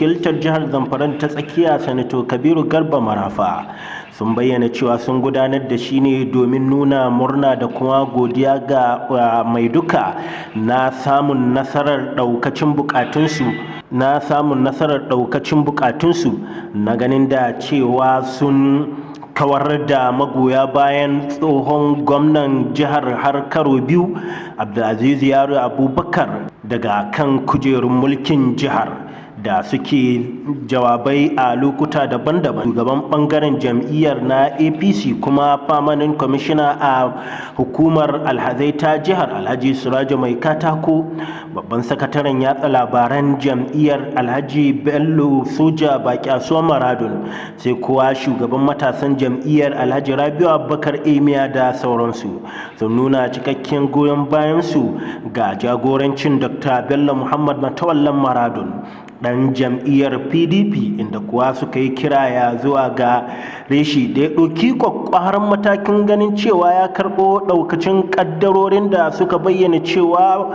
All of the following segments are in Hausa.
Wakiltar jihar Zamfara ta Tsakiya, Sanato Kabiru Garba Marafa, sun bayyana cewa sun gudanar da shi ne domin nuna murna da kuma godiya ga mai duka na samun nasarar daukacin bukatunsu na ganin da cewa sun kawar da magoya bayan tsohon gwamnan jihar har karo biyu, Abdulaziz Yaro Abubakar, daga kan kujerun mulkin jihar. Da suke jawabai a lokuta daban-daban, shugaban bangaren jam'iyyar na APC kuma permanent commissioner a Hukumar Alhazai ta jihar, Alhaji Surajo Mai Katako, babban sakataren yatsa labaran jam'iyyar, Alhaji Bello Soja Bakyasuwa Maradun, sai kuwa shugaban matasan jam'iyyar, Alhaji Rabiu Abubakar Emiya, da sauransu, sun nuna cikakken goyon bayansu ga jagorancin Dr. Bello Muhammad Matawallan Maradun, dan jam'iyyar PDP, inda kuwa suka yi kiraya zuwa ga reshi da ya ɗauki kwakwaran matakin ganin cewa ya karɓo ɗaukacin ƙaddarorin da suka bayyana cewa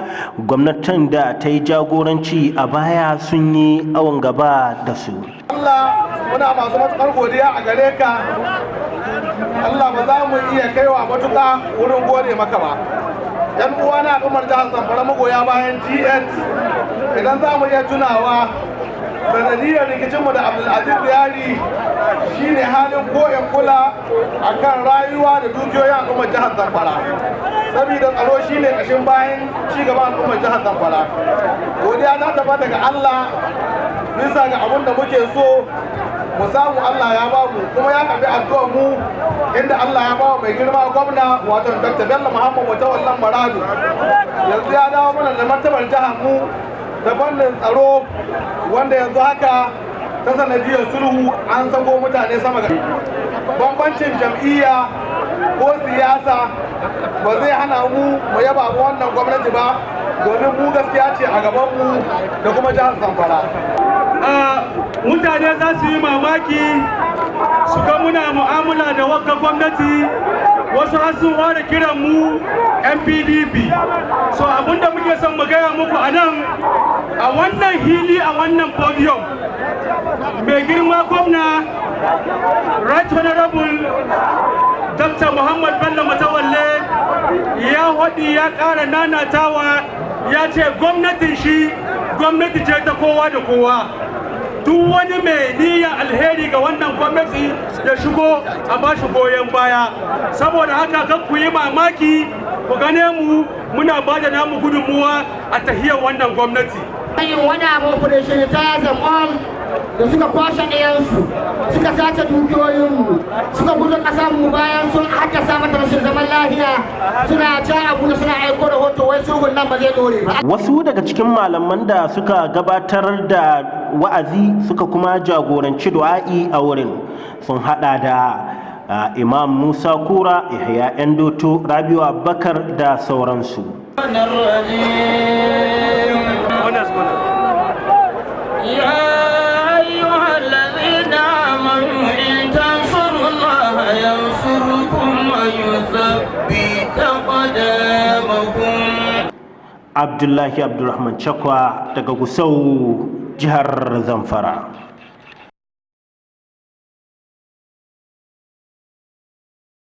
gwamnatin da ta yi jagoranci a baya sun yi awon gaba da su. Allah, muna masu matuƙar godiya a gare ka. Allah, ba za mu iya kaiwa matuƙa wurin gode maka ba. Yan uwa na al'ummar jihar Zamfara, magoya bayan GN, idan za mu iya tunawa, sanadiyar rikicinmu da Abdulaziz Yari shine halin ko in kula akan rayuwa da dukiyoyin al'ummar jihar Zamfara, saboda tsaro shine kashin bayan cigaban al'ummar jihar Zamfara. Godiya ta tabbata ga Allah bisa ga abin da muke so mu samu, Allah ya ba mu, kuma ya karbi addu'ar mu, inda Allah ya ba mai girma gwamna, wato Dr. Bello Muhammad Mutawallan Maradu. Yanzu ya dawo mana da martabar jihar mu da fannin tsaro, wanda yanzu haka ta sanadiyar sulhu an sako mutane sama ga bambancin jam'iyya ko siyasa ba zai hana mu mu yaba mu wannan gwamnati ba, domin mu gaskiya ce a gaban mu da kuma jihar Zamfara. Mutane za su yi mamaki su ga muna mu'amala da wagga gwamnati. Wasu har sun fara kiran mu 'yan PDP. So abinda muke son mu gaya muku a nan, a wannan hili, a wannan podium, mai girma gwamna, Right Honorable Dr. Muhammad Bello Matawalle, ya haɗi, ya ƙara nanatawa, ya ce gwamnatin shi gwamnati ce ta kowa da kowa. Duk wani mai niyyar alheri ga wannan gwamnati ya shigo a ba shi goyon baya. Saboda haka kan ku yi mamaki ku gane mu muna ba da namu gudunmuwa a tahiyar wannan gwamnati. Yin wani abu, Operation Retire All, da suka kwashe ɗayansu, suka sace dukiyoyinmu, suka gudu ƙasarmu bayan sun haddasa mata rashin zaman lafiya, suna can Abuja suna aiko rahoto wai sulhun nan ba zai dore ba. Wasu daga cikin malaman da suka gabatar da wa'azi suka kuma jagoranci du'a'i a wurin sun hada da Imam Musa Kura, Yahya Doto, Rabiu Abubakar da sauransu. يا أيها الذين آمنوا إن تنصروا الله ينصركم ويثبت أقدامكم. Abdullahi Abdulrahman Chakwa daga Gusau, jihar Zamfara.